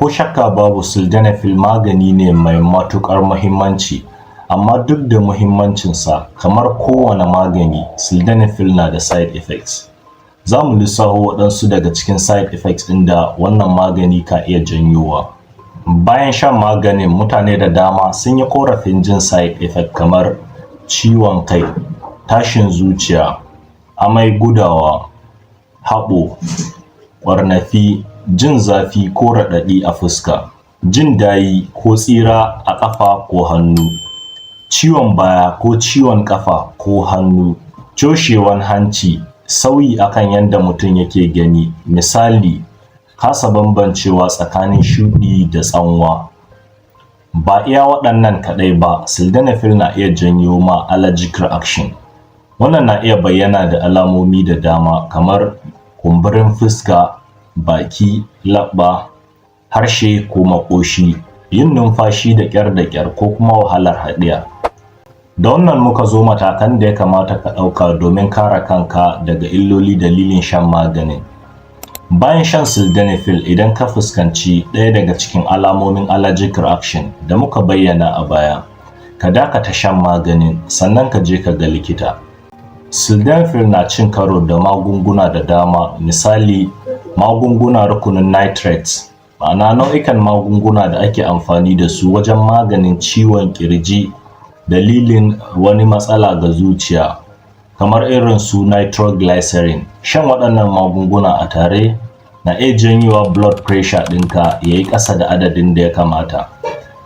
Ko shakka babu, sildenafil magani ne mai matuƙar muhimmanci, amma duk da muhimmancinsa, kamar kowane magani, sildenafil na da side effects. Za mu lissafo waɗansu daga cikin side effects ɗin da wannan magani ka iya janyowa. Bayan shan maganin, mutane da dama sun yi ƙorafin jin side effect kamar ciwon kai, tashin zuciya, amai, gudawa, haɓo, ƙwarnafi, jin zafi ko raɗaɗi a fuska, jin dayi ko tsira a ƙafa ko hannu, ciwon baya ko ciwon ƙafa ko hannu, toshewan hanci, sauyi akan yanda mutum yake gani, misali kasa bambancewa tsakanin shuɗi da tsanwa. Ba iya waɗannan kaɗai ba, sildenafil na iya janyo ma allergic reaction. Wannan na iya bayyana da alamomi da dama kamar kumburin fuska, baki, leɓɓa, harshe ko maƙoshi, yin numfashi da ƙyar da ƙyar, ko kuma wahalar haɗiya. Da wannan muka zo matakan da ya kamata ka ɗauka domin kare kanka daga illoli dalilin shan maganin. Bayan shan sildenafil, idan ka fuskanci ɗaya daga cikin alamomin allergic reaction da muka bayyana a baya, ka dakata shan maganin, sannan ka je ka ga likita. Sildenafil na cin karo da magunguna da dama, misali magunguna rukunin nitrates, ma'ana nau'ikan magunguna da ake amfani da su wajen maganin ciwon ƙirji dalilin wani matsala ga zuciya, kamar irin su nitroglycerin. Shan waɗannan magunguna a tare na iya janyowa blood pressure ɗinka ya yi ƙasa da adadin da ya kamata.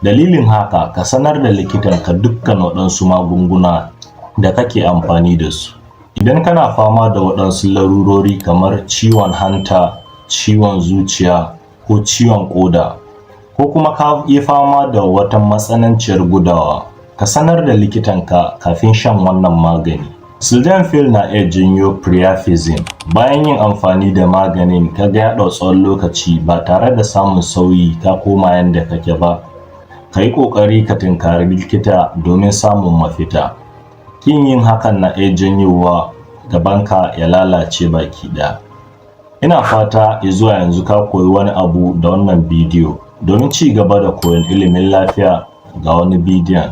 Dalilin haka, ka sanar da likitanka dukkan waɗansu magunguna da kake amfani da su. Idan kana fama da waɗansu larurori kamar ciwon hanta, ciwon zuciya ko ciwon ƙoda, ko kuma ka yi fama da wata matsananciyar gudawa, ka sanar da likitanka kafin shan wannan magani. Sildenafil na iya janyo priapism. Bayan yin amfani da maganin ka ga ya ɗau tsawon lokaci ba tare da samun sauyi ka koma yanda kake ba, ka yi ƙoƙari ka tunkari likita domin samun mafita. Ƙin yin hakan na iya janyowa gabanka ya lalace baki ɗaya. Ina fata zuwa yanzu ka koyi wani abu da wannan bidiyo. Domin ci gaba da koyon ilimin lafiya, ga wani bidiyon.